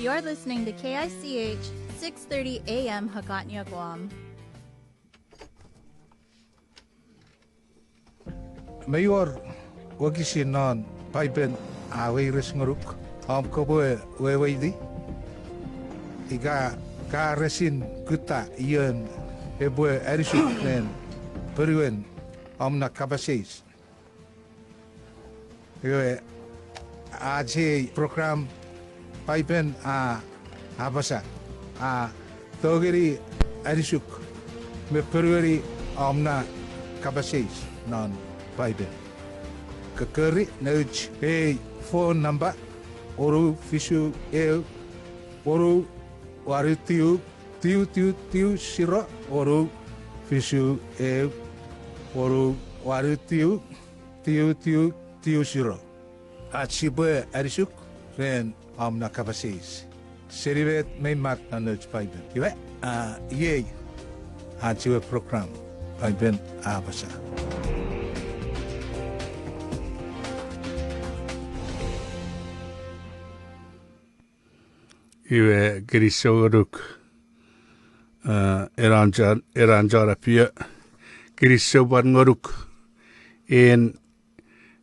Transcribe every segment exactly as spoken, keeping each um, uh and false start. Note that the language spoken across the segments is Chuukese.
You're listening to K I C H six thirty A M Hukatnya Guam. Mei wor wokisin non Paipen a weires ngonuk om kopwe weweiti, ika ka resin kutta ion epwe anisuk ren ponuen om na kapas eis. Iwe, ach ei program Paipen a apasa, a tongeni anisuk me ponueni om na kapas eis non Paipen. Kokori nouch ei phone number, wonu fisu eu, wonu wanu tiu, tiu tiu tiu siro, wonu fisu eu, wonu wanu tiu, tiu tiu tiu siro. Ach sipwe anisuk ren om na kapas eis seni met mei mak non nouch Paipen. Iwe, a, iei ach ewe program Paipen a apasa. Iwe kinisou ngonuk, a, enan chon, enan chon apio. Kinisou pwan ngonuk en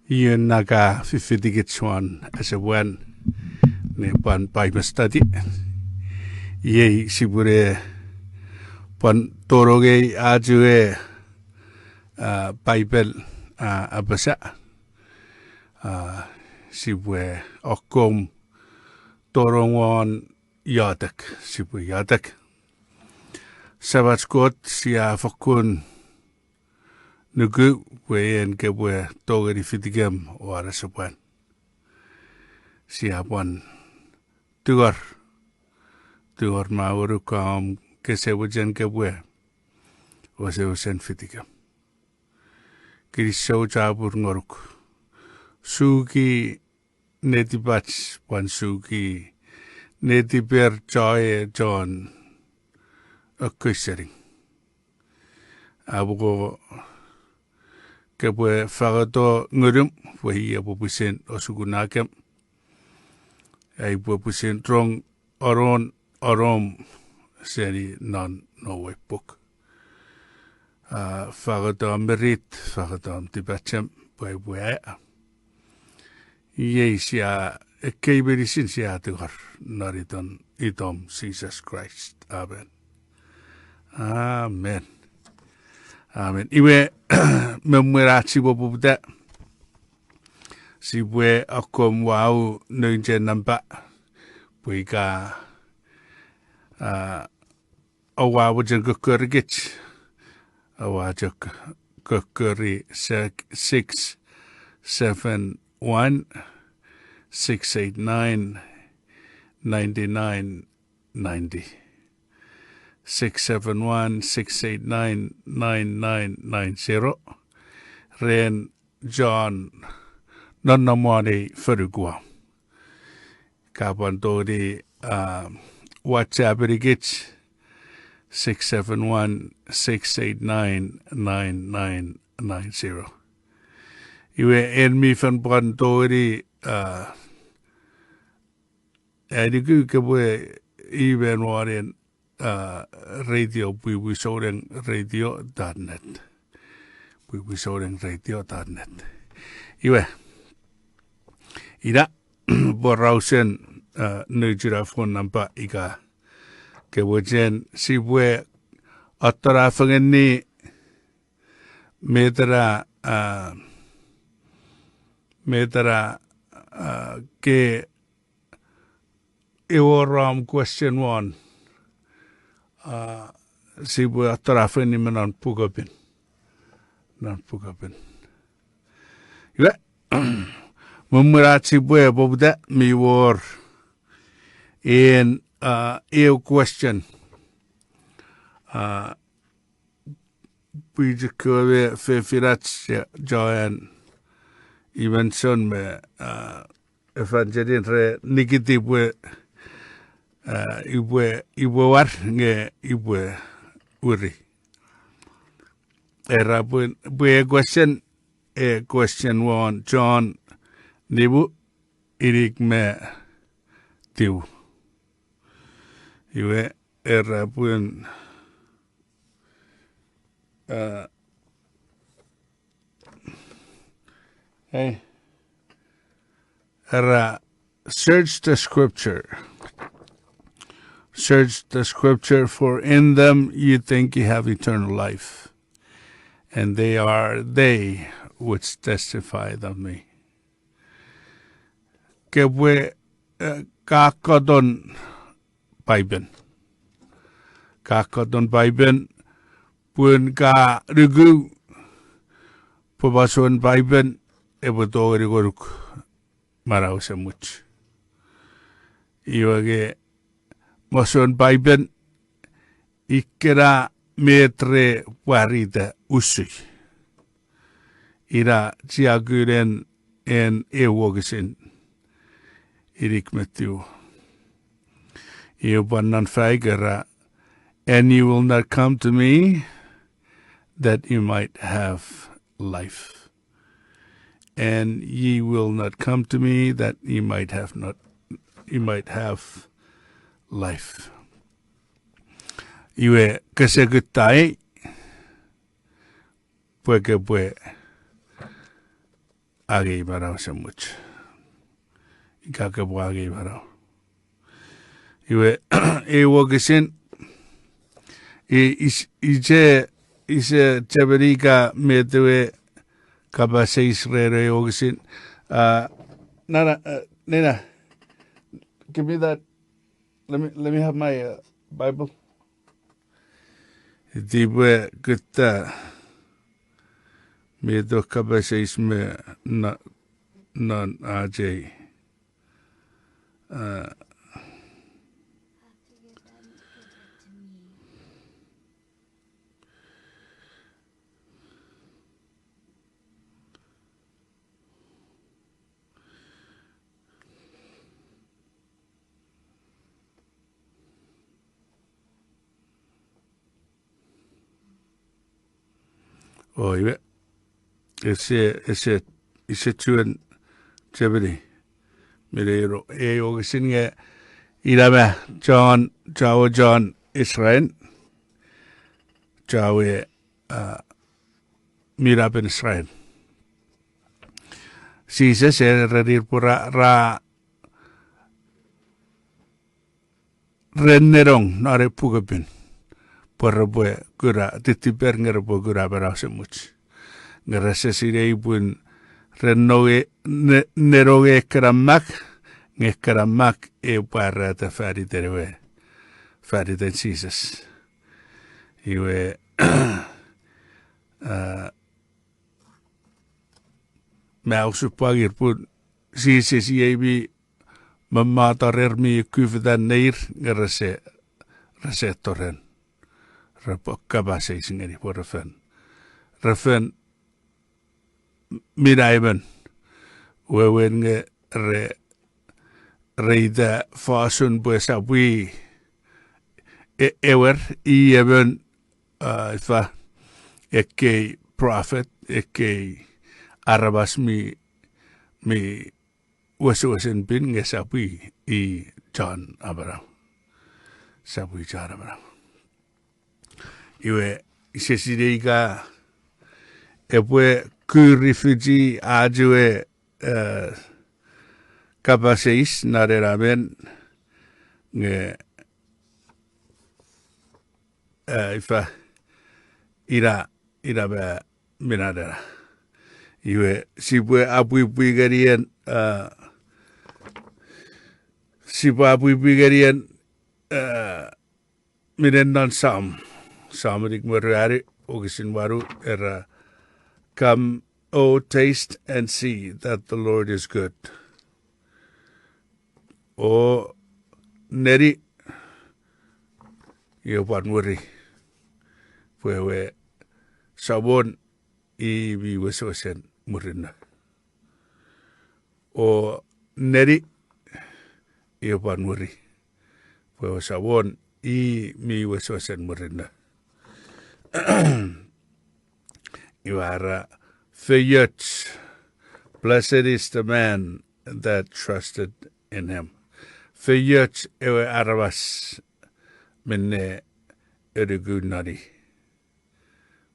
ion na ka fifitikich won asepwan ne pwan Bible study. Iei sipwene pwan tonongei ach ewe, a, Paipen a apasa. A, sipwe akkom tonong won iotek, sipwe iotek. Samach Kot, sia fokkun nuku pwe en kopwe tongeni fitikem won asepwan. Sia pwan tungor, tungor me ngonuk om kese mochen kopwe wesewesen fitikem. Kinisou chapur ngonuk. Suki netipach pwan suki netiper choe chon akkoisening. Aupwe, kopwe fangoto ngunum pwe i epwe pwisin osukunakem. Aipwe pwisin rong anon, anom seni non nowe puk. A, fangoto mirit, fangoto tipachem pwe aipwe aea. Iei sia, ekkei meinisin sia tungor non iton, itom Jises Kraist. Amen. Amen. Amen. Iwe, me mwen ach sipwe poputa, sipwe akkom wau noun chen nampa, pwe ika, a, oua mochen kokkori kich, oua chok kokkori six seven one, six eight nine, nine nine nine zero. Six seven one, six eight nine, nine nine nine zero. Ren chon nonnom won ei fonu Guam. Ka pwan tongeni, a, WhatsApp-ini kich, six seven one, six eight nine, nine nine nine zero. Iwe en mi fen pwan tongeni, a, ai nuku kopwe email won en, a, radio, pwipwi souneng radio dot net. Pwipwi souneng radio dot net. Iwe, ina, porausen, a, nouchuna phone nampa ika ke mochen sipwe atona fengeni met ena, a, met ena, a, ke ewor om question won, a, sipwe atona fengeni me non pukepin. Non pukepin. Iwe, me mwen ach sipwe poputa mi wor en, a, eu question. A, pwichikkewe me fefinach, Joanne Evanson me, a, Evangeline re nikiti pwe, a, ipwe, ipwe war nge ipwe uri. Era pwe, pwe question, e question won John nimu inik me tiu. Iwe, era pun, uh, hey, era, search the scripture. Search the scripture, for in them you think you have eternal life, and they are they which testified of me. Kepwe, eh, kakkoton Paipen. Kakkoton Paipen, pun ka nuku pwe masouen Paipen epwe tongeni ngonuk manau esemuch. Iwe nge masouen Paipen, ikkena met re pwarata usun. Ina chiakunen en ew wokisin inik me tiu. Iwe pwan non faik era, and you will not come to me that you might have life. And ye will not come to me that ye might have not, ye might have life. Iwe kese kutta ei pwe kepwe angei manau esemuch. Ika kepwe angei manau. Iwe, ei wokisin, i-, is-, ise, ise chemeni ika met ewe kapas eis ren ei wokisin. Uh, Nana, uh, Nina, give me that. Let me, let me have my, uh, Bible. Tipwe kutta met ewe kapas eis me na-, non ach ei. Uh, O iwe, ese, ese, ese chuen chemeni. Mine ino ei wokisin nge ina ma chon, chowe chon Israel, chowe, uh, meinapen Israel. Jises era ngenir pwe ra, ra ren nenong non ei pukepin pwe repwe kuna, titiper nge repwe kuna manau esemuch. Nge rese sinei pun ren nonge, ne-, nenong ekkena mak, nge ekkena mak epwe pwarata faniten ewe, faniten Jises. Iwe, uh, me a osupwangir pun Jises iei mi mamatorer mi kufetan neir nge rese, rese toren. Repwe kapas eis ngeni pwe refen, refen mina emon. Wewen nge re, re ita fosun pwe sapwi e-, ewer i emon, uh, ifa, ekkei prophet, ekkei aramas mi, mi wesewesen pin nge sapwi i chon amanau. Sapwi chon amanau. Iwe, ise sinei ika epwe kuri fichi ach ewe, uh, kapas eis non ena men nge, uh, ifa, ina, ina ma minanena. Iwe, sipwe apwipwi ngenien, uh, sipwe apwipwi ngenien, uh, minen non Sam. Sam inik me ruanu, wokisin wanu, era, come, oh, taste and see that the Lord is good. O neni, iwe pwan mwiri pwe ewe Samon i mi wesewesen murinno. O neni, iwe pwan mwiri pwe ewe Samon i mi wesewesen murinno. Iwe era, feioch, blessed is the man that trusted in him. Feioch ewe aramas minne e nuku noni.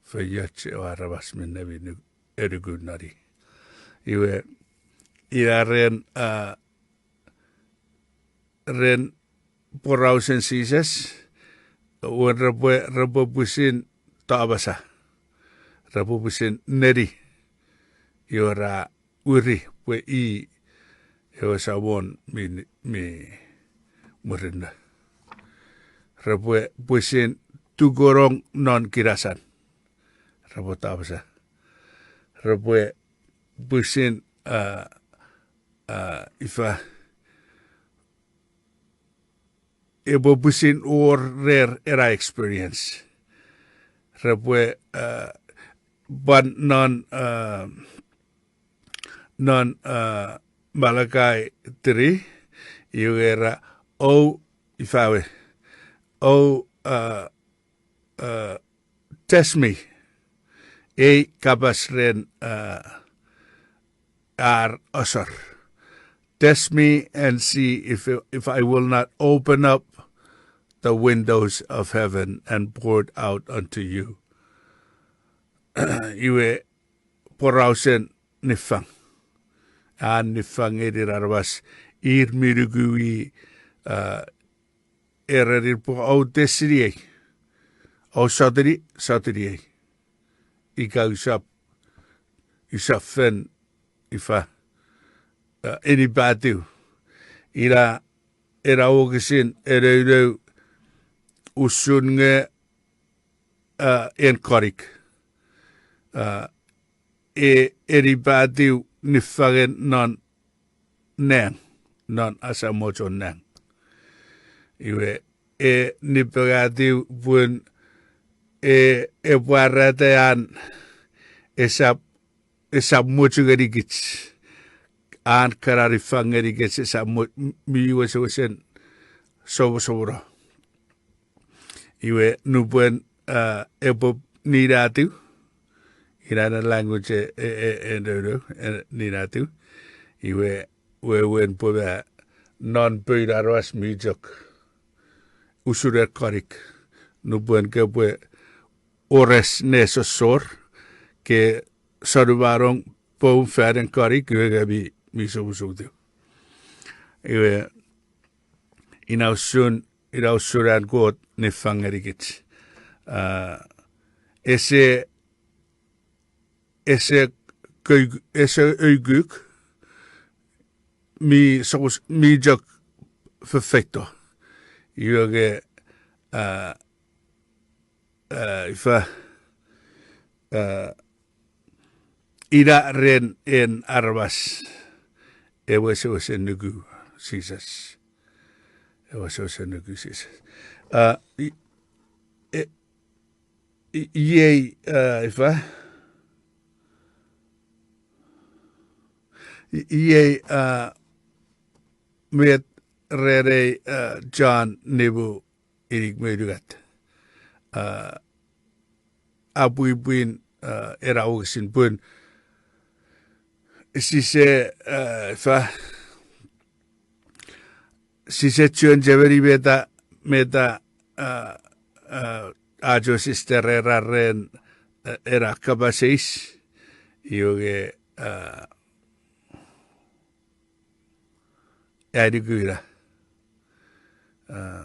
Feioch ewe aramas minne mi nu-, e nuku noni. Iwe, ina ren, a, ren porausen Jises, wen repwe, repwe pwisin tapasa. Repwe pwisin neni. Iwe ra wiri pwe i ewe Samon mi, mi murinno. Repwe pwisin tukonong non kinasan. Repwe tapasa. Repwe pwisin, a, a, ifa, epwe pwisin wor rer ena experience. Repwe, a, pwan non, a, non, a, Malakai three, iwe ra, o, ifa we, o, a, a, test me. Ei kapas ren, a, ar asor. Test me and see if, if I will not open up the windows of heaven and pour it out unto you. Iwe porausen niffang. An niffang ngeni aramas ir mi nuku i, a, erenir pwe, o, tesiniei. O, sotuni, sotuniei. Ika usap, usap fen, ifa, a, enipatiw. Ina, ena wokisin, ena ina usun nge, a, en konik. A, e, enipatiw niffangen non nang, non asamochon nang. Iwe, e nipengatiw pun, e, epwe pwarata an, esap, esap mochu ngenikich. An kana niffang ngenikich esap mo-, m-, mi wesewesen soposopono. Iwe nupwen, a, epwe ninatiw, ina ena language e, e, e, e, no, no, e, ninatiw. Iwe wewen pwe ma non poun aramas mi chok usun en konik. Nupwen kopwe ores ne sossor, ke sonumanong poun fan en konik, iwe ka mi, mi soposopotiw. Iwe, ina usun, ina usun an Kot niffang ngenikich. A, ese, ese kuk, ese ukuk, mi sopos-, mi chok fefeito. Iwe ke, a, a, ifa, a, ina ren en aramas ewe wesewesen nuku Jises. Ewe wesewesen nuku Jises. A, i-, e-, i-, iei, a, ifa, i-, iei, a, met ren ei, a, John nimu inik me unungat. A, apwipwin, a, ena wokisin pun sise, a, ifa, sise chuen chemeni meta, meta, a, a, acho sister era ren, a, ena kapas eis, iwe ke, a, ai nuku ina. A,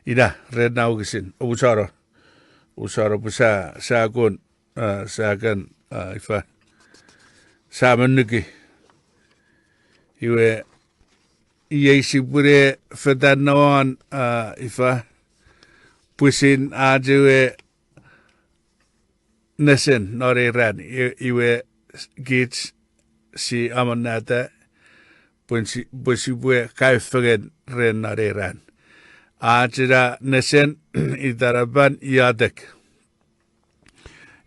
ina, ren na wokisin, omusano, omusano pwe sa, sa kon, a, sa kan, a, ifa, sa monnuki. Iwe, iei sipwene fetan non, a, ifa, pwisin ach ewe nesen non ei ran, i-, iwe kich si amonnata, pwe si-, pwe sipwe kaeo fengen ren non ei ran. Ach ena nesen itanapan iotek.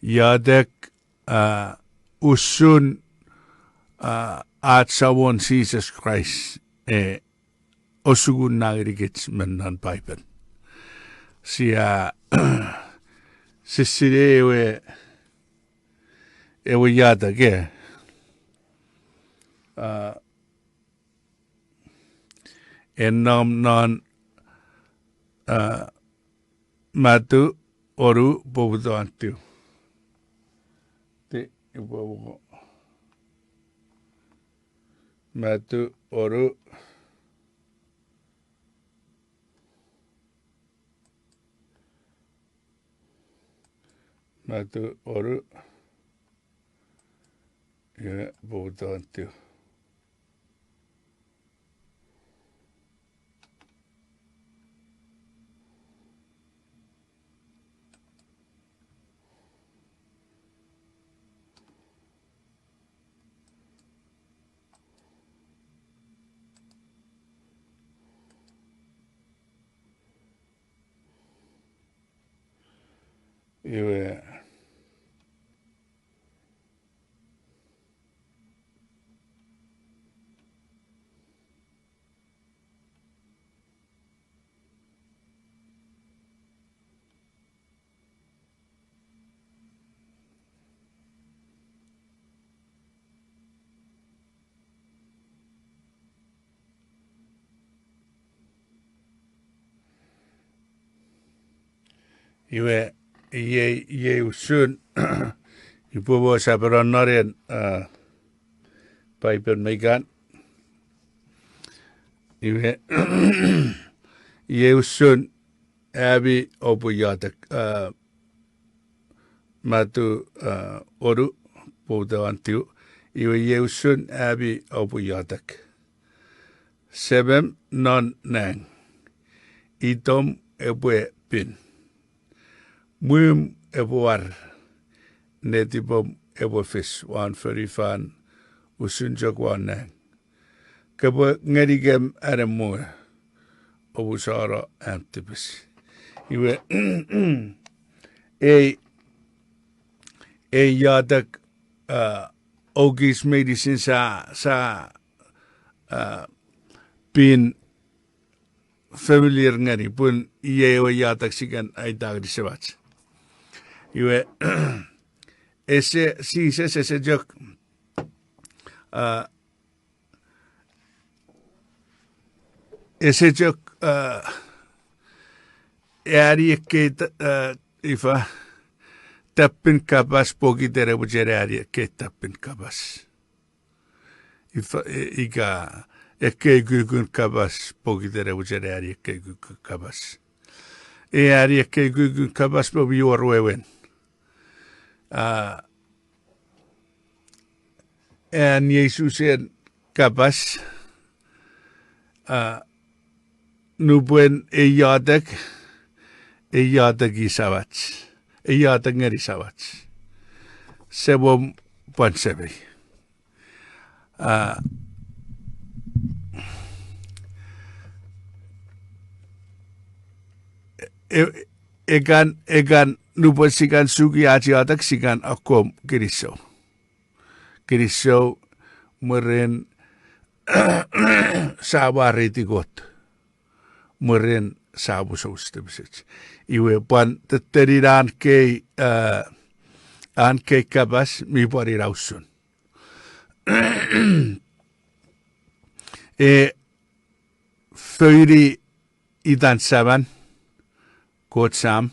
Iotek, a, usun, a, ach Samon Jises Kraist, e, osukun na ngenikich me non Paipen. Sia, sisine ewe, ewe iotek, e. A, En nom non, a, Matu onu, poputan tiu. Ti, ipo, Matu onu. Matu onu. Iwe, poputan tiu. Iwe. Iwe, iei, iei usun, ipwe mo sapano non en, a, Paipen me ikan. Iwe, iei usun ami oupwe iotek, a, Matu, a, onu, poputan tiu. Iwe iei usun ami oupwe iotek. Semem non nang, itom epwe pin. Mwim epwe war, netipom epwe fis won fonufan usun chok won nang. Kopwe ngenikem anemwe, omusano am tipis. Iwe, ei, ei iotek, a, okis meinisin sa, sa, a, pin familiar ngeni, pun iei ewe iotek sikan aita ngeni semach. Iwe, ese, Jises ese chok, a, ese chok, a, ani ekkei, a, ifa, tappin kapas pokiten epwe chok ani ekkei tappin kapas. Ifa, e, ika ekkei kukkun kapas pokiten epwe chok ani ekkei kukkun kapas. E ani ekkei kukkun kapas pwe mi wor wewen. A, an Jisusen kapas, a, nupwen e iotek, e iotek i samach, e iotek ngeni samach. Semom pwan semei. A, e, ekan, ekan nupwen sikan suki ach iotek sikan akkom kinisou. Kinisou mwirin sa mwareiti Kot. Mwirin sa musoustipisech. Iwe pwan tettenin an kei, a, an kei kapas mi pwan ina usun. E founi itan Saman, Kot Sam,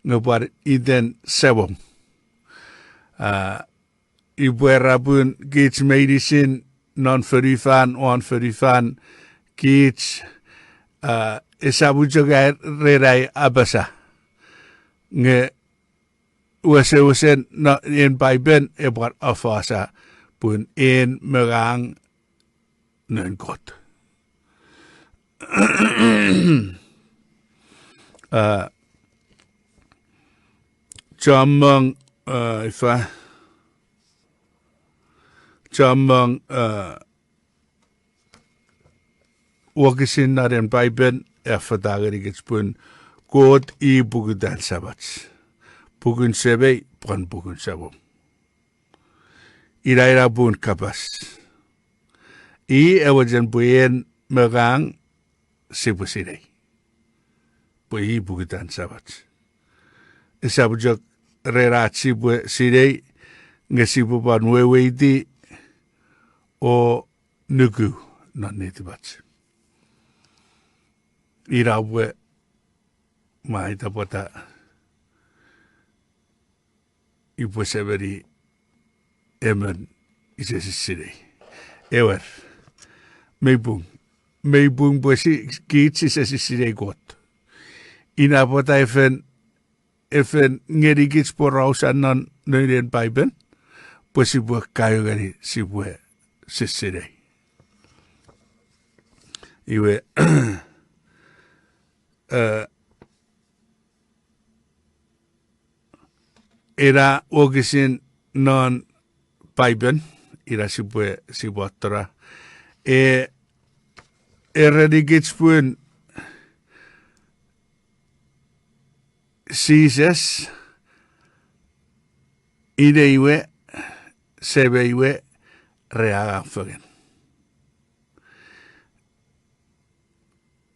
nge pwan iten Semom. A, ipwe era pun kich meinisin non fonufan, won fonufan, kich, a, esap chok ai ren ai apasa. Nge wesewesen non en Paipen epwe afasa pun en me ngang noun Kot. A, chommong, a, ifa, chommong, a, wokisin non en Paipen a affata ngenikich pun Kot i pukutan Samach. Pukun Semei pwan pukun Semom. Ina ina pun kapas. I ewe chen pwe en me ngang sipwe sinei pwe i pukutan Samach. Esap chok ren ach sipwe sinei, nge sipwe pwan weweiti o nuku non netipach. Ina pwe, ma ita pwata, ipwe semeni emon ise sisinei. Ewer. Mei pung. Mei pung pwe si, kich sise sisinei Kot. Ina pwata e fen, e fen ngenikich porausan non noun en Paipen, pwe sipwe kaeo ngeni sipwe sisinei. Iwe, eh, ena wokisin non Paipen, ina sipwe, sipwe atona. E, erenikich pun Jises, inei we, semei we, re angang fengen.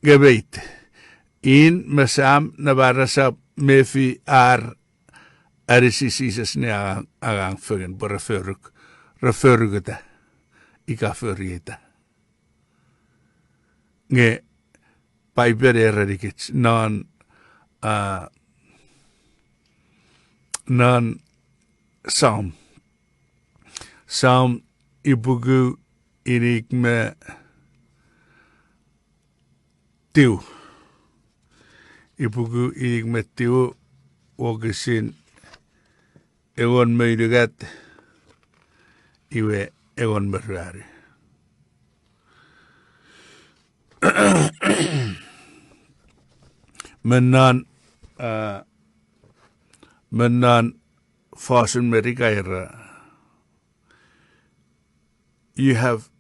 Nge meit, in me sam neman resap mefi ar anisi Jises ne angang, angang fengen pwe re foruk, re foruketa, ika forieta. Nge Paipen a erenikich non, a, non Sam. Sam ipuku inik me tiu. Ipuku inik me tiu, wokisin engon me unungat, iwe engon me ruanu. Me non, a, me non fosun Merika era, you have,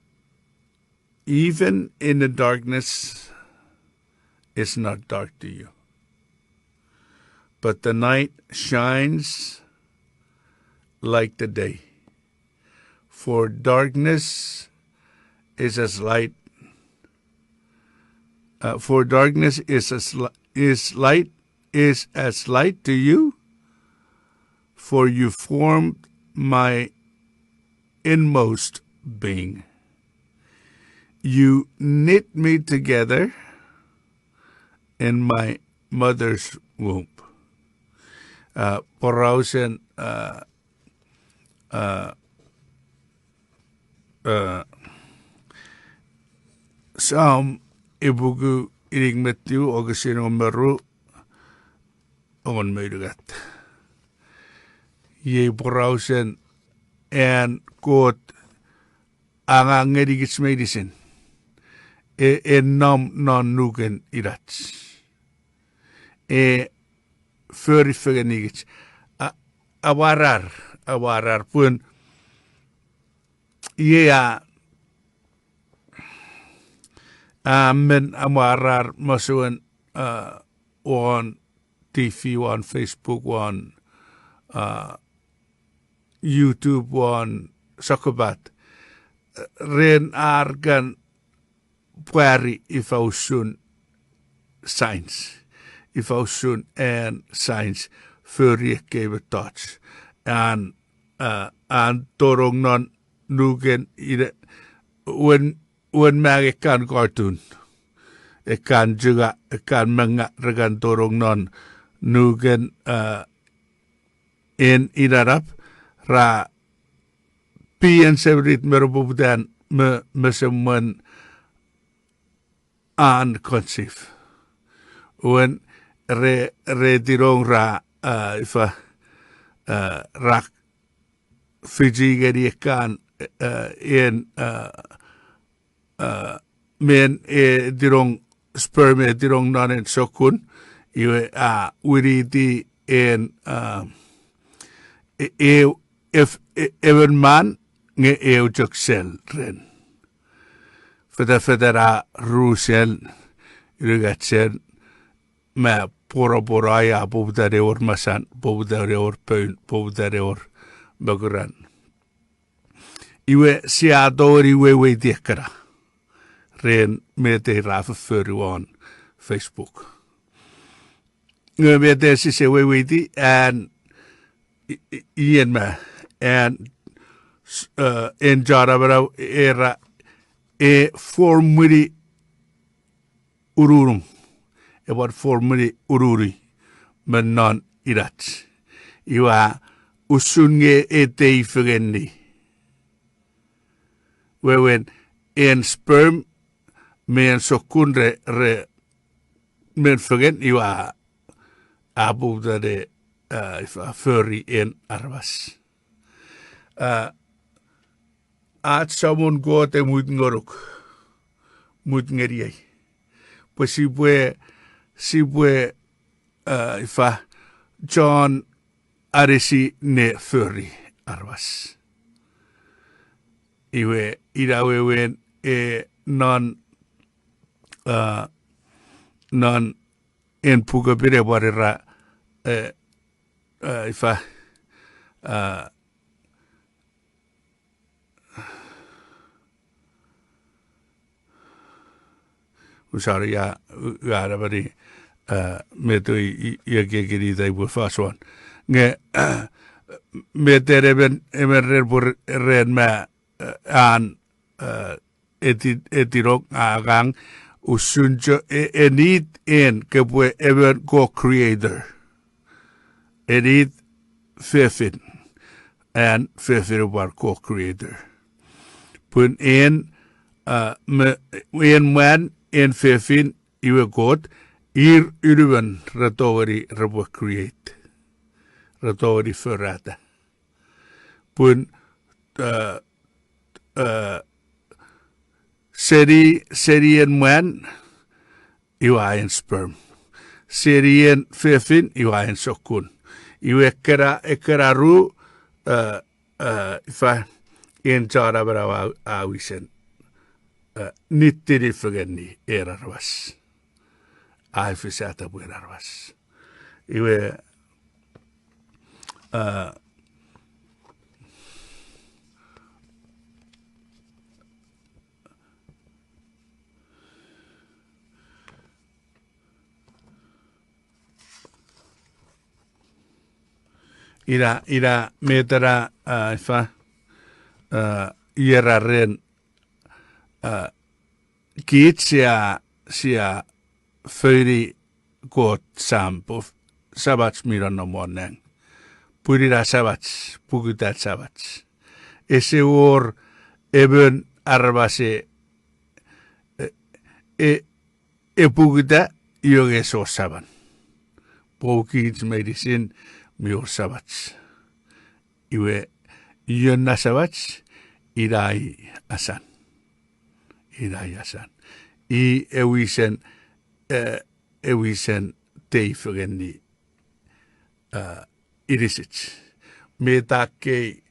even in the darkness, it's not dark to you. But the night shines like the day. For darkness is as light, uh, for darkness is as li-, is light, is as light to you, for you formed my inmost being. You knit me together in my mother's womb. Uh, porausen, uh, uh, uh, Sam ipuku inik me tiu, wokisin engon me ru, engon me unungat. Iei porausen an Kot angang ngenikich meinisin. E, e nom non nuken inach. E fori fengenikich. A, amwarar, amwarar pun iei a, a men amwarar masuen, a, won T V, won Facebook, won, a, YouTube, won sokkopat. Ren ar kan pwari ifa usun science. Ifa usun an science fori ekkei mettoch. An, a, an tonong non nuken ine, wen, wen mang ekkan cartoon. Ekkan chunga, ekkan menga, re kan tonong non nuken, a, en inenap, ra pii en semirit me nepoputan me, me semwen an conceive. Wen re, re tinong ra, a, ifa, a, ra fichi ngeni ekkan, a, en, a, a, men e tinong sperm e tinong non en sokkun, iwe a winiti en, a, e, e, ef-, e, emon man nge eu chok cell ren. Fetafetan a ru cell, unungat cell, me pworopworai a poputan ewor masan, poputan ewor poun, poputan ewor mokuran. Iwe sia tongeni weweiti ekkena ren met ei ra fofori won Facebook. Nge met ei sise weweiti an i-, i-, ien ma, an, s-, e, en Chon Amanau era e formini ununum. epwe form-ini ununi me non inach. Iwe a usun nge e tei fengeni. Wewen en sperm me en sokkun re, re men fengen iwe a, a poputa ne, a, ifa, fori en aramas. A, ach Samon Kot e mut ngonuk, mut ngeniei. Pwe sipwe, sipwe, a, ifa, chon anisi ne fori aramas. Iwe ina wewen e non, a, non en Puk Pin e pwan era, e, a, ifa, a, usani a, u-, ua nameni, a, met i, i, i ekieki ita upwe fos won. Nge, met en emon, emon ren pwe ren ma, a, an, a, eti-, etinong a angang usun cho, e, enit en kopwe emon co-creator. Enit fefin, an fefin pwan co-creator. Pun en, a, me, en mwan, en fefin, iwe Kot, ir unumon re tongeni repwe create. Re tongeni forata. Pun, a, a, seni, seni en mwan, iwe a en sperm. Seni en fefin, iwe a en sokkun. Iwe ekkena, ekkena ru, a, a, ifa, en Chon Amanau a, a wisen, a, nitini fengeni en aramas. A efisata pwe en aramas. Iwe, a, ina, ina met ena, a, ifa, a, iera ren, a, kich sia, sia fori Kot Sam, pwe Samach mi nonnom won nang. Pun ina Samach, pukutan Samach. Ese wor emon aramas e, e, e pukuta iwe nge ese wor Saman. Pwe kich meinisin mi wor Samach. Iwe, ion na Samach, ina i asan. Ina i asan. I e wisen, e, e wisen tei fengeni, a, inisich. Met ekkei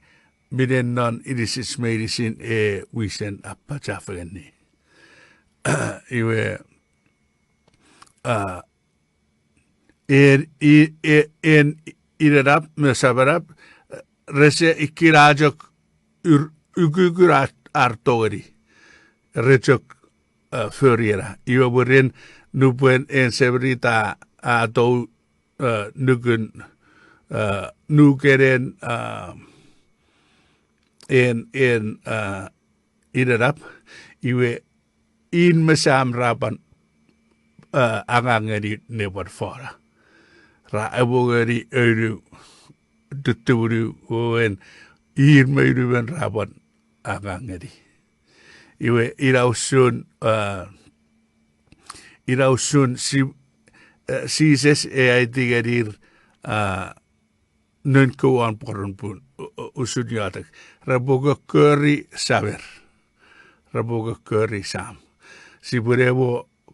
minen non inisich meinisin e wisen apacha fengeni. Iwe, a, en, i, e, en inenap me samanap, rese ikkena chok ur-, ukukun ar, ar tongeni. Re chok, a, fori ena. Iwe mwirin nupwen en semirit a, a tou, a, nukun, a, nukenen, a, en, en, a, inenap, iwe in me sam ra pwan, a, angang ngeni ne pwan fona. Ra epwe ngeni ounu, tutumunu wewen, ir me unumon ra pwan angang ngeni. Iwe ina usun, a, ina usun si-, e, Jises e aiti ngenir, a, noun kewe pworon pun, u-, u-, usun iotek. Repwe kokkori samer. Repwe kokkori sam. Sipwe ne mo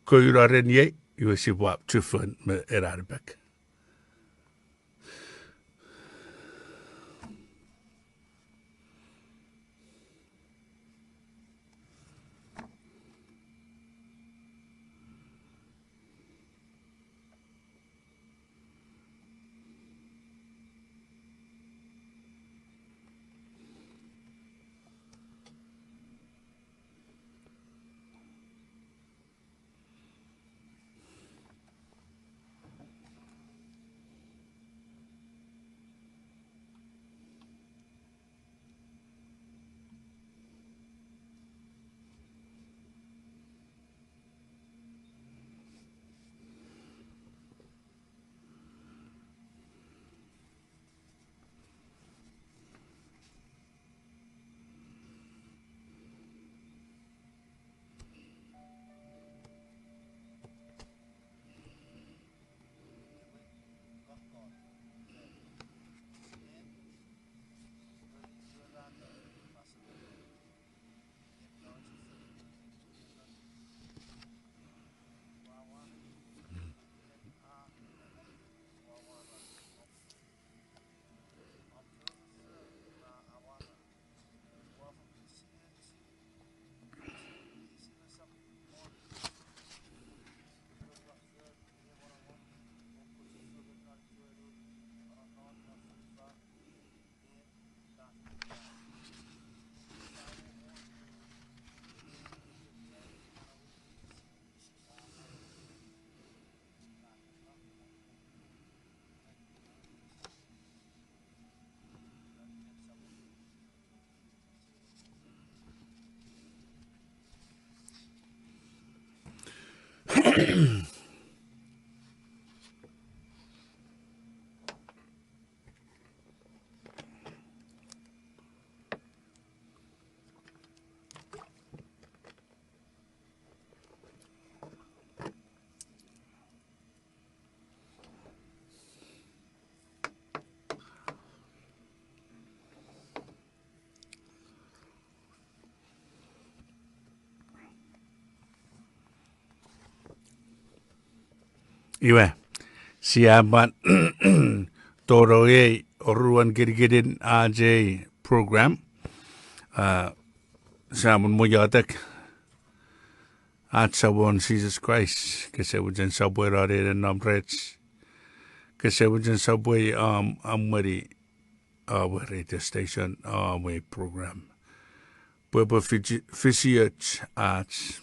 kouno ren iei, iwe sipwe ap chufon me ena nipek. Iwe, sia pwan tonong ei oruan kinikinin ach ei program. Ah, sia mwo iotek. Ach Samon Jises Kraist, kose mochen sopweno ne nom rech. Kose mochen sopwei om, om emweni, ah, ewe radio station, ah, ewe program. Pwe epwe fisi-, fisioch ach,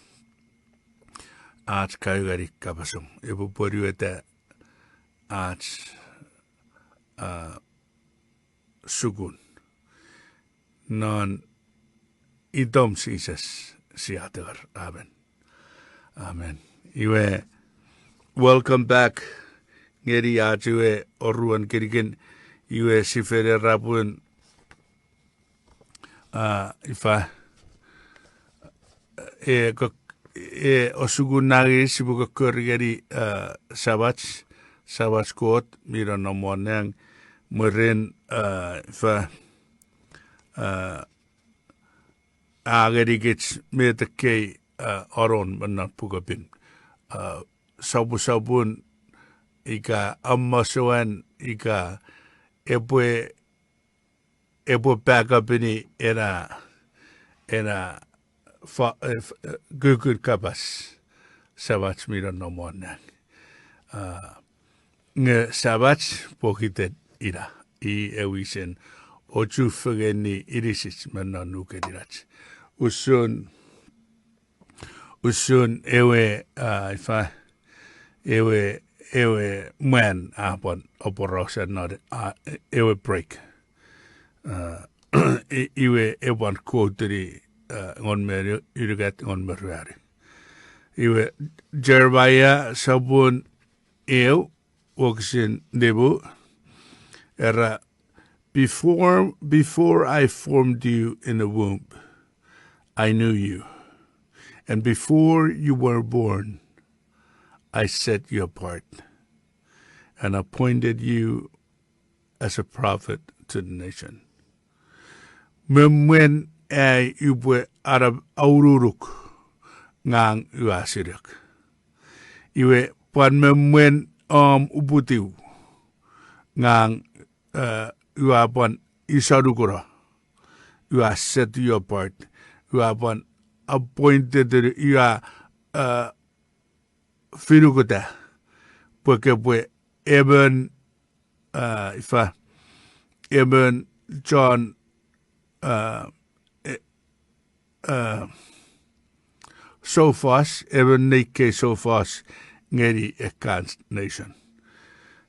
ach kaeo ngeni kapasom. Epwe pwonueta ach, ah, sukun. Non itom Jises sia tingor. Amen. Amen. Iwe, welcome back ngeni ach ewe oruan kinikin. Iwe sipwe ne era pun, ah, ifa, e, kok-, e, osukun nangei sipwe kokkori ngeni, ah, Samach, Samach Kot mi nom won nang, mwirin, ah, ifa, ah, a ngenikich met ekkei, ah, anon me non Puk Pin. Ah, sopwosopwun ika amasoan ika epwe, epwe back up-ini ena, ena fa-, eh, f-, eh, kukun kapas Samach mi nom won nang. Ah, nge Samach pokiten ina, i e wisen ochufengeni inisich me non nukeninach. Usun, usun ewe, ah, ifa, ewe, ewe mwan a pwan aporausa non, ah, ewe break. Ah, i-, iwe e pwan quote-ini, ah, engon me unungat, engon me ruanu. Iwe Jeremiah sopun eu, wokisin nimu, era, before, before I formed you in the womb, I knew you. And before you were born, I set you apart and appointed you as a prophet to the nation. Me mwen ai upwe arap aununuk ngang ua sinuk. Iwe pwan me mwen om uputiw ngang, eh, ua pwan isonukuno. Ua set you apart. Ua pwan appointed, ua, eh, finukuta pwe kopwe emon, ah, ifa, emon chon, ah, e-, ah, soufos, emon nei kei soufos ngeni ekkan nation.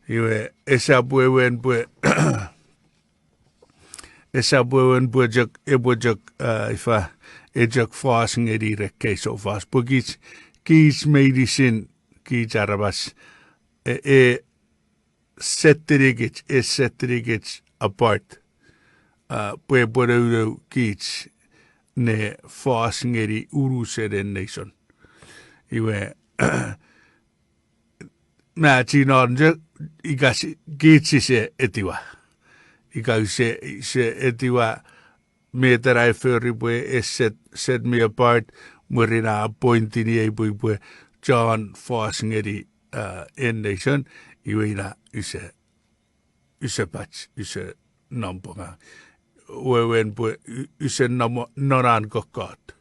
Iwe esap wewen pwe esap wewen pwe chok, epwe chok, ah, ifa, e chok fos ngeni ekkei soufos. Pwe kich, kich meinisin, kich aramas, e, e set-inikich, e set-inikich apart. Ah, pwe epwe nounou kich ne fos ngeni unusen nation. Iwe, me chinon chok, ika si-, kich sise etiwa. Ika use, use etiwa met ena e fori pwe e set, set me apart, mwirin a appoint-ini ei pwe upwe chon fos ngeni, ah, en nation, iwe ina use, use pach, use nom pwe ngang. Wewen pwe u-, use nom non an kokkot,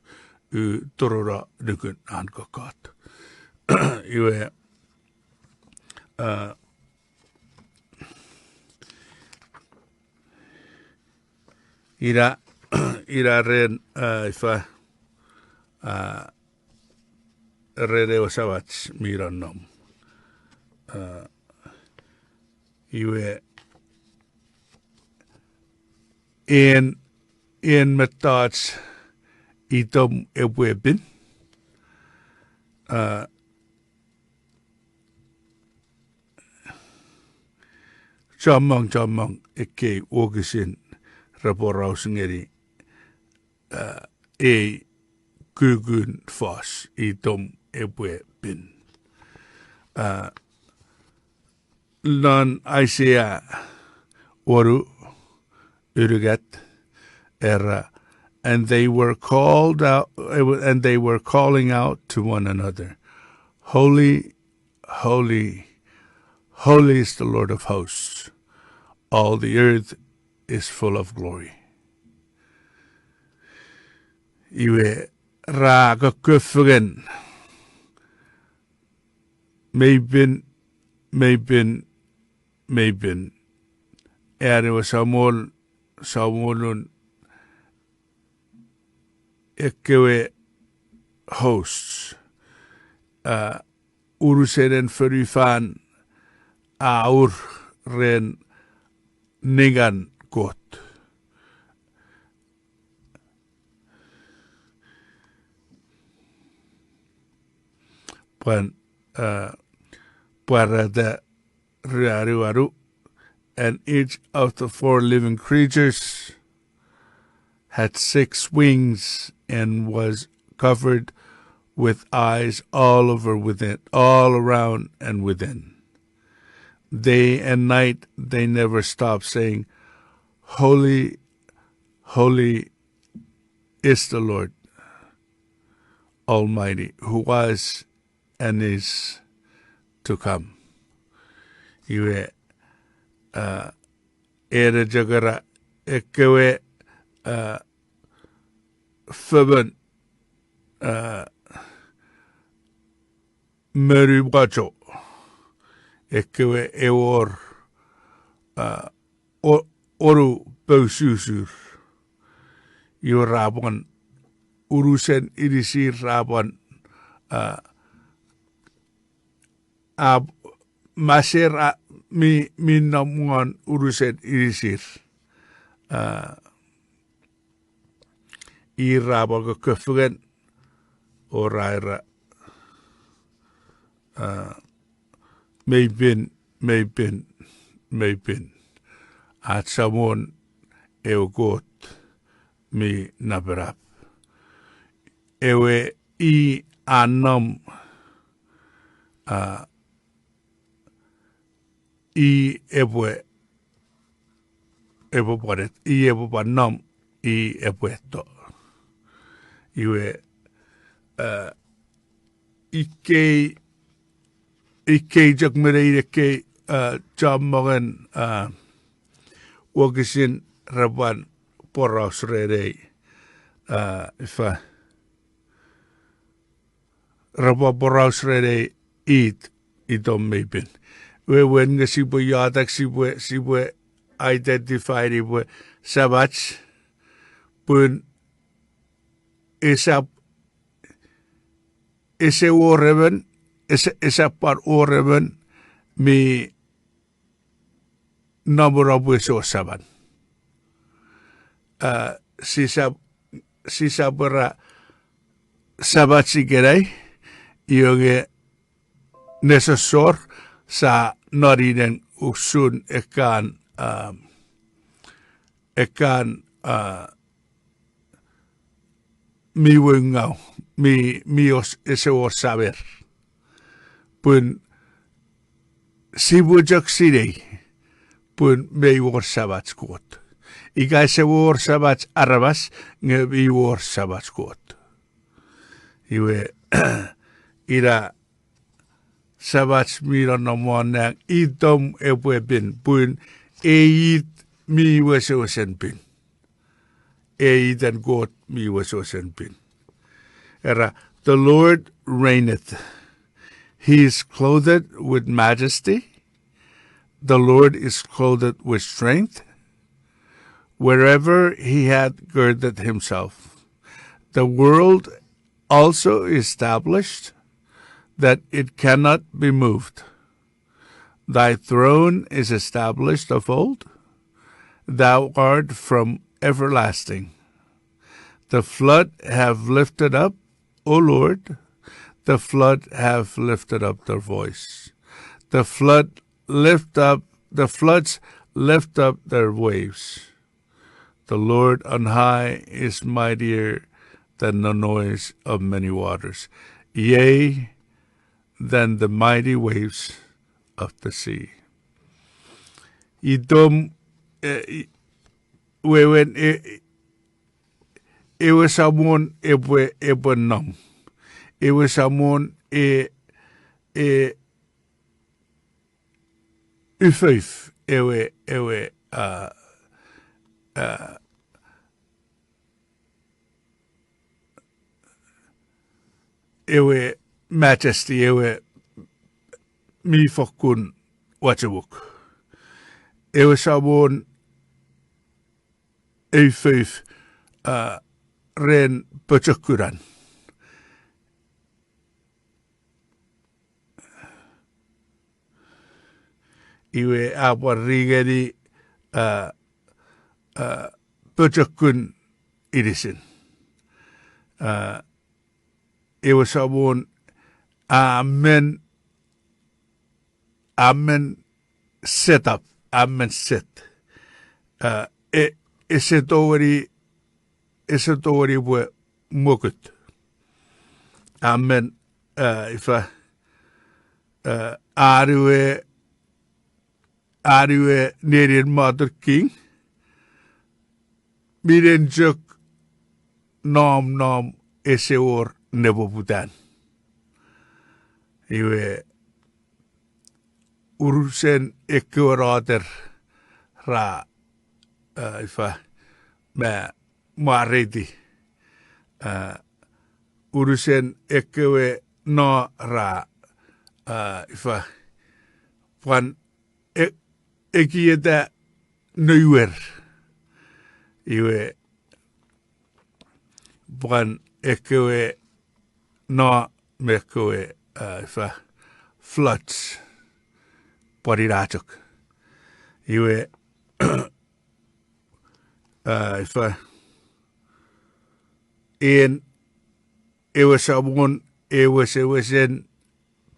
u turuno nukun an kokkot. Iwe, ah, ina, ina ren, ah, ifa, ah, ren ewe Samach mi nonnom. Ah, iwe, en, en mettoch itom epwe pin, ah, chommong, chommong ekkei wokisin ra poraus ngeni, uh, ei kukun fos itom epwe pin. Uh, non Isaiah wonu, unungat, era, and they were called out, and they were calling out to one another, "Holy, holy, holy is the Lord of hosts. All the earth is full of glory." Iwe ra kokkofengen, mei pin, mei pin, mei pin. An ewe Samol, Samonun ekkewe hosts, uh, unusen fonufan a ur ren ningan Kot. Pwan, uh, pwarata ruanu wanu, and each of the four living creatures had six wings and was covered with eyes all over within, all around and within. Day and night they never stopped saying, "Holy, holy is the Lord Almighty, who was and is to come." Iwe, uh, ena chok era ekkewe, uh, fomon, uh, monumwacho, ekkewe ewor, uh, o-, onu poususur. Iwe ra pwan unusen inisir ra pwan, uh, ap-, maser a-, mi, mi nom won unusen inisir. Uh, ir ra pwan kokkofengen, o ra era, uh, mei pin, mei pin, mei pin. Ach Samon ewe Kot mi napanap. Ewe i a nom, uh, i epwe, epwe pwan et-, i epwe pwan nom, i epwe eto. Iwe, uh, ikkei, ikkei chok me nein ekkei, uh, chommongen, uh, wokisin ra pwan poraus ren ei, uh, ifa, ra pwan poraus ren ei it, itom mei pin. Wewen nge sipwe iotek, sipwe, sipwe identify-ni pwe Samach, pun esap, ese wor emon, ese, esap pwan wor emon mi namono pwe ese wor Saman. Uh, sisap, sisap era Samach ikenai, iwe nge nesosor sa noninen usun ekkan, um, ekkan, uh, mi woungau, mi, mi wor, ese wor samer. Pun sipwe chok sinei, pun mei wor Samach Kot. Ika ese wor Samach aramas, nge mi wor Samach Kot. Iwe, ina Samach mi nonnom won nang, itom epwe pin, pun ei it mi wesewesen pin. Ei iten Kot mi wesewesen pin. Era, the Lord reigneth. He is clothed with majesty. The Lord is clothed with strength. Wherever he hath girded himself, the world also established, that it cannot be moved. Thy throne is established of old. Thou art from everlasting. The flood have lifted up, O Lord, the flood have lifted up their voice. The flood lift up the floods lift up their waves. The Lord on high is mightier than the noise of many waters, yea, than the mighty waves of the sea. Itom, eh, i-, wewen, e, ewe Samon epwe, epwe nom. Ewe Samon e, e, ufouf ewe, ewe, a, a, ewe majesty, ewe mi fokkun wachemuk. Ewe Samon e ufouf, a, ren pochokunan. Iwe a pwan ri ngeni, a, a, pochokun inisin. A, ewe Samon a men, a men set up, a men set. A, e, ese tongeni, ese tongeni pwe mokut. A men, a, ifa, a, an we, an we nenien moten king, minen chok nom nom ese wor nepoputan. Iwe, unusen ekkewe noter ra, a, ifa, ma mwareiti. A, unusen ekkewe no ra, a, ifa, pwan e-, ekieta neiwer. Iwe, pwan ekkewe no me ekkewe, a, ifa, floods. Pwan ina chok. Iwe, a, ifa, en ewe Samon e wesewesen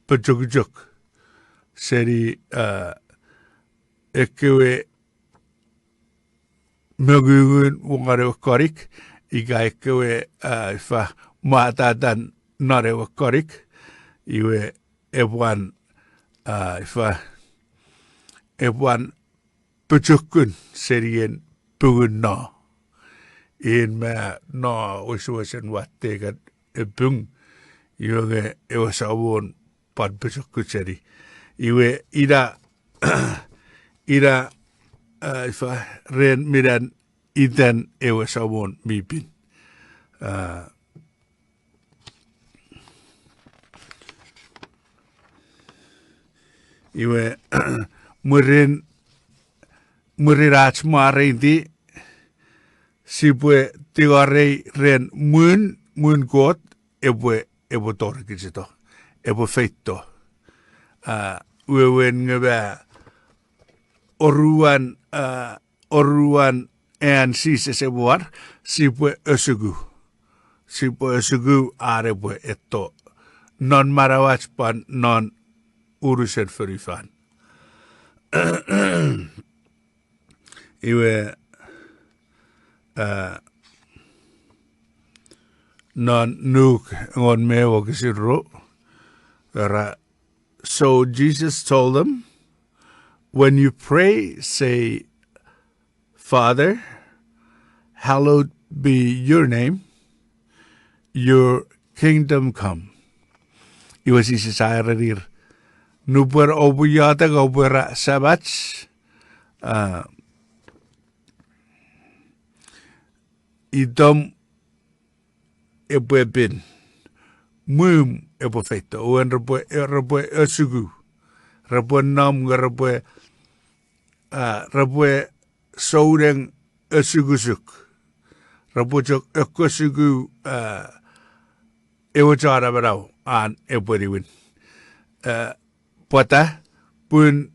pochokuchok seni, a, ekkewe mongungun won ewe konik, ika ekkewe, a, ifa, mwatatan non ewe konik, iwe epwan, a, ifa, epwan pochokun seni en pungun no. En ma no wesewesen watte kan epung, iwe nge ewe Samon pwan pochokun seni. Iwe ina, ina, a, ifa, ren minan itan ewe Samon mi pin. A, iwe, mwirin, mwirin ach mwareiti, sipwe tingorei ren muun, muun Kot epwe, epwe torikichito, epwe feito. A, wewen nge ma oruan, a, oruan an Jises epwe war, sipwe osuku. Sipwe osuku an epwe etto non manauach pwan non unusen fonufan. Iwe, a, non Luk engon me ew wokisin ru, era, so Jesus told them, when you pray, say, Father, hallowed be your name, your kingdom come. Iwe Jises a erenir, nupwen oupwe iotek oupwe era Samach, a, itom epwe pin, muum epwe feito, wen repwe, repwe osuku, repwe nom nge repwe, a, repwe souneng osukosuk, repwe chok ekkosuku, a, ewe Chon Amanau an epwe niwin. A, pwata, pun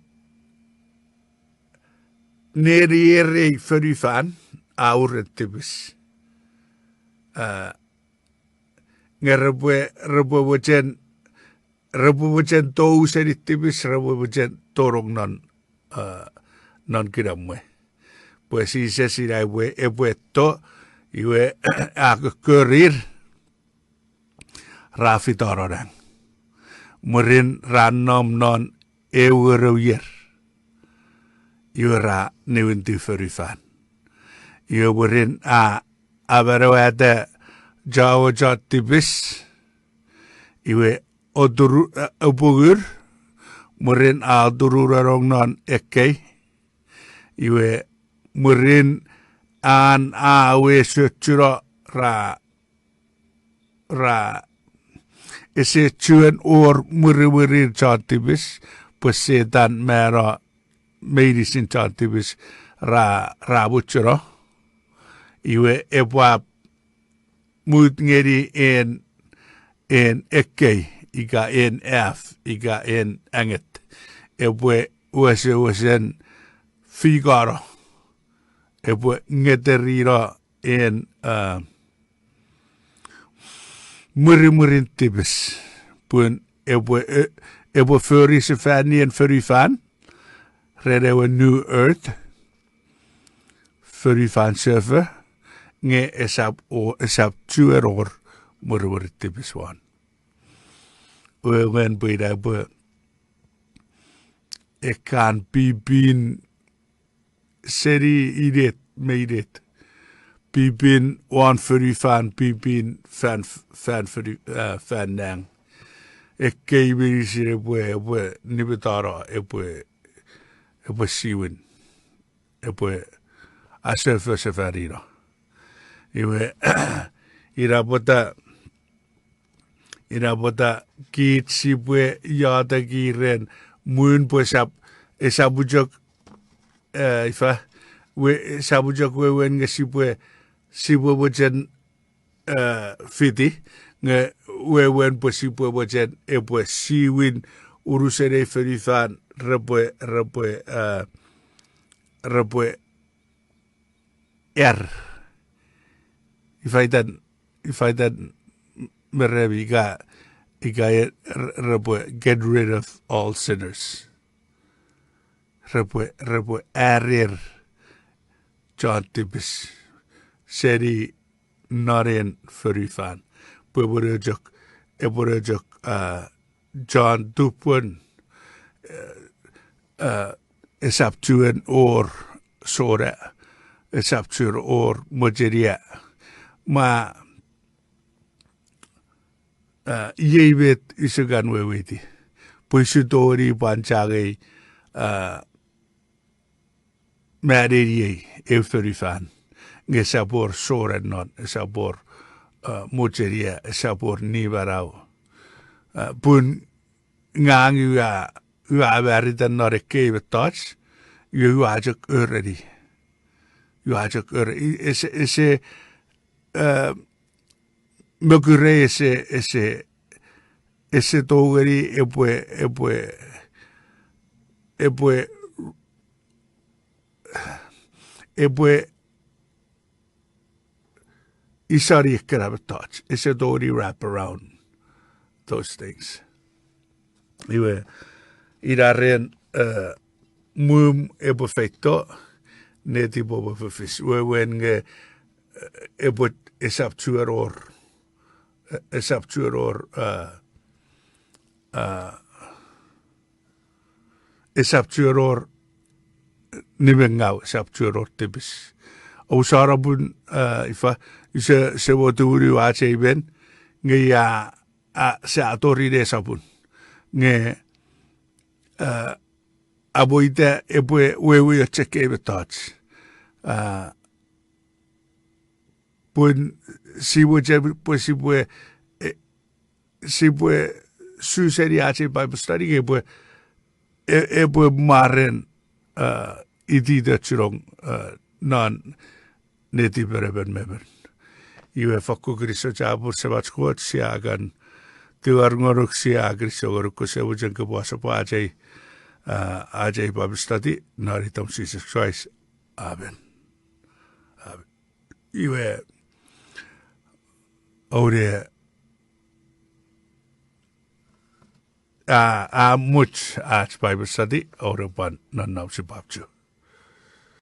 nenien ei fonufan a uren tipis. A, nge repwe, repwe mochen, repwe mochen tou seni tipis, repwe mochen tonong non eh, non kinamwe. Pwe Jises ina epwe, epwe etto, iwe a kokkorir, ra fitono nang. Mwirin ra nom non ewe ngerou ier. Iwe ra niwinti fonufan. Iwe mwirin a, a manauata chowe chon tipis. Iwe oturu, eh, apungur, mwirin a oturunong non ekkei. Iwe mwirin an a wesochuno ra, ra ese chuen wor mwirimwirin chon tipis, pwe Setan mano meinisin chon tipis ra, ra muchuno. Iwe epwap mut ngeni en, en ekkei, ika en af, ika en anget. Epwe wesewesen fikono. Epwe ngeterino en, ah, mwirimwirin tipis. Pun epwe, e-, epwe fori sefani en fonufan, ren ewe new earth, fonufan sefo, nge esap o-, esap chuen wor mwirimwirin tipis won. Wewen pwe ina epwe ekkan pipin seni inet me inet. Pipin won fonufan, pipin fan, fan fonu-, eh, fan nang. Ekkei meinisin epwe, epwe nimetano, epwe, epwe siwin. Epwe asefo sefanino. Iwe, ina pwata, ina pwata kich sipwe iotek ren muu pwe esap, esap chok, eh, ifa, we, esap chok wewen nge sipwe, sipwe mochen, eh, fiti, nge wewen pwe sipwe mochen epwe siwin unusen ei fonufan repwe, repwe, eh, repwe ar. Ifa itan, ifa itan me remi ika, ika e, r-, repwe get rid of all sinners. Repwe, repwe arer chon tipis seni non ei fonufan. Pwe epwe ne chok, epwe ne chok, ah, chon tupwen, eh, eh, esap chuen wor sona, esap chuen wor mochenia. Ma, eh, iei met use kan weweiti. Pwe use tongeni pwan changei, eh, me aneniei eu fonufan. Nge esap wor soran non, esap wor, eh, mochenia, esap wor nimanau. Eh, pun ngang ua, ua marita non ekkei mettoch, ua, ua chok ereni. Ua chok ere-, i-, ese, ese, eh, mokurei ese, ese, ese tongeni epwe, epwe, epwe, epwe isoni ekkena mettoch. Ese tongeni wrap around those things. Iwe, ina ren, eh, mum epwe feito, netipom epwe fis. Wewen nge, eh, epwe esap chuen wor, eh, esap chuen wor, eh, eh, esap chuen wor nimengau, esap chuen wor tipis. Ousano pun, eh, ifa, use, use mo tumunu ach ei men, nge ia, a, sia tori ne sapun. Nge, eh, amo ita epwe wewe och ekkei mettoch. Eh, pun sipwe che-, pwe sipwe, eh, sipwe su seni ach ei Bible study nge epwe, e-, epwe mwaren, eh, ititochunong, eh, non netipen emon me emon. Iwe fakkun kinisou chapur Semach Kot, sia kan tingor ngonuk, sia kinisou ngonuk kose mochen kopwe asopwa ach ei, eh, ach ei Bible study, non itom Jises Kraist. Amen. Amen. Iwe, oune, a, a much ach Bible study, o repwe pwan nonnom sipwap chu.